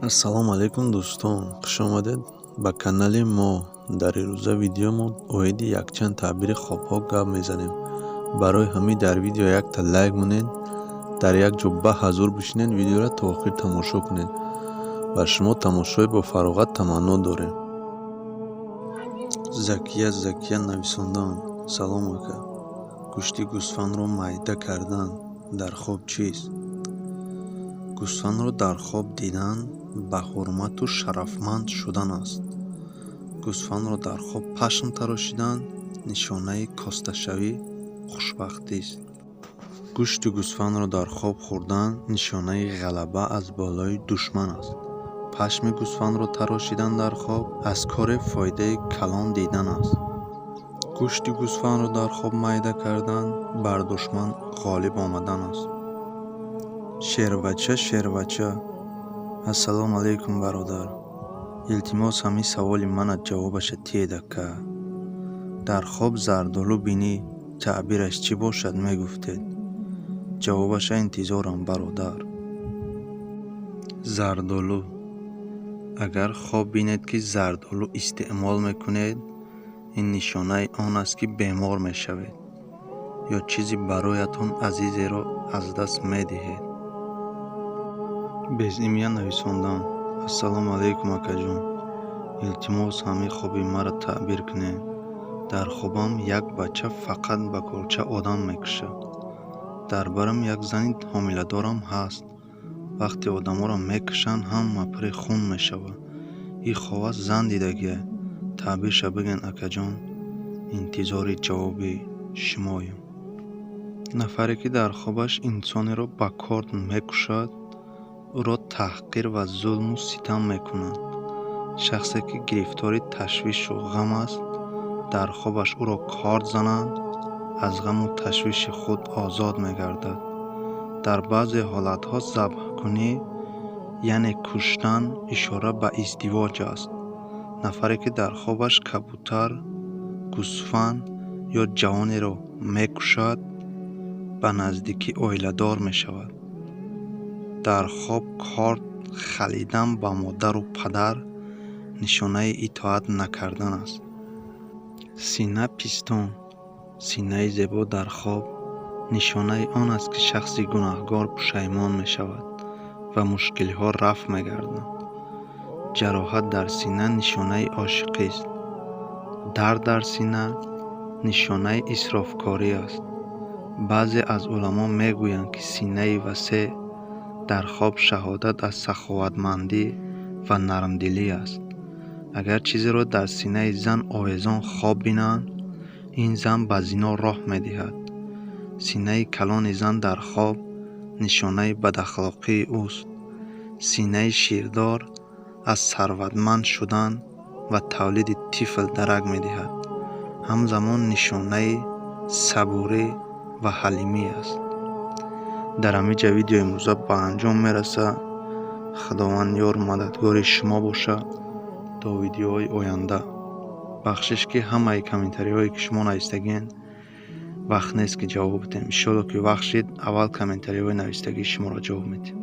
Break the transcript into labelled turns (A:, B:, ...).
A: Ассалому алайкум, дӯстон, хушомадед ба канали мо. Дар ирӯза видео мо оиди якчанд таъбири хобҳо гап мезанем. Барои ҳамин дар видео якта лайк монед, дар як ҷо ба ҳазур бишинед, видеоро то охир тамошо кунед. Ба шумо тамошои бофароғат таманно дорем. Закия Закия нависондаанд: «Салом, ака, гӯшти гӯсфандро майда кардан дар хоб чист?» Гӯсфандро дар хоб дидан ба ҳурмату шарафманд шудан аст. Гӯсфандро дар хоб пашм тарошидан нишонаи косташавӣ, хушбахтист. Гӯшти гӯсфандро дар хоб хӯрдан нишонаи ғалаба аз болои душман аст. Пашми гӯсфандро тарошидан дар хоб аз коре фоидаи калон дидан аст. Гӯшти гӯсфандро дар хоб майда кардан бар душман ғолиб омадан аст. Шербача Шербача: «Ассалому алайкум, бародар, илтимос, ҳамин саволи мана ҷавобаша тиед. Ака, дар хоб зардолу бинӣ, таъбираш чӣ бошад, мегуфтед? Ҷавобаша интизорам, бародар». Зардолу. Агар хоб бинед, ки зардолу истеъмол мекунед, ин нишонаи он аст, ки бемор мешавед ё чизи бароятон азизеро аз даст медиҳед. Безимя нависондаанд: «Ассалому алайкум, акаҷон, илтимос, ҳамин хоби маро таъбир кунед. Дар хобам як бача фақат ба корча одам мекушад. Дар барам як зани ҳомиладорам ҳаст. Вақте одаморо мекушанд, ҳама пури хун мешавад. Ин хова зан дидагиа. Таъбирша бигӯен, акаҷон, интизори ҷавоби шумоем». Нафаре ки дар хобаш инсонеро ба корд мекушад, ӯро таҳқир ва зулму ситам мекунанд. Шахсе ки гирифтори ташвишу ғам аст, дар хобаш ӯро корд зананд, аз ғаму ташвиши худ озод мегардад. Дар баъзе ҳолатҳо забҳкунӣ, яъне куштан, ишора ба издивоҷ аст. Нафаре ки дар хобаш кабутар, гӯсфанд ё ҷавонеро мекушад, ба наздикӣ оиладор мешавад. Дар хоб корд халидан ба модару падар нишонаи итоат накардан аст. Сина пистон. Синаи зебо дар хоб нишонаи он аст, ки шахси гунаҳгор пушаймон мешавад ва мушкилиҳо рафъ мегарданд. Ҷароҳат дар сина нишонаи ошиқист. Дард дар сина нишонаи исрофкорӣ аст. Баъзе аз уламо мегӯянд, ки синаи васеъ дар хоб шаҳодат аз саховатмандӣ ва нармдилӣ аст. Агар чизеро дар синаи зан овезон хоб бинанд, ин зан ба зино роҳ медиҳад. Синаи калони зан дар хоб нишонаи бадахлоқии ӯст. Синаи ширдор аз сарватманд шудан ва тавлиди тифл дарак медиҳад, ҳамзамон нишонаи сабурӣ ва ҳалимӣ аст. Дар ҳамин ҷа видеои имрӯза ба анҷом мерасад. Худованд ёру мададгори шумо бошад то видеоҳои оянда. Бахшиш, ки ҳамаи комментариҳое, ки шумо навистагиен, вақт нест, ки ҷавоб бидиҳем. Иншоалло, ки вақт шид, аввал комментариҳои навистагии шуморо ҷавоб медиҳем.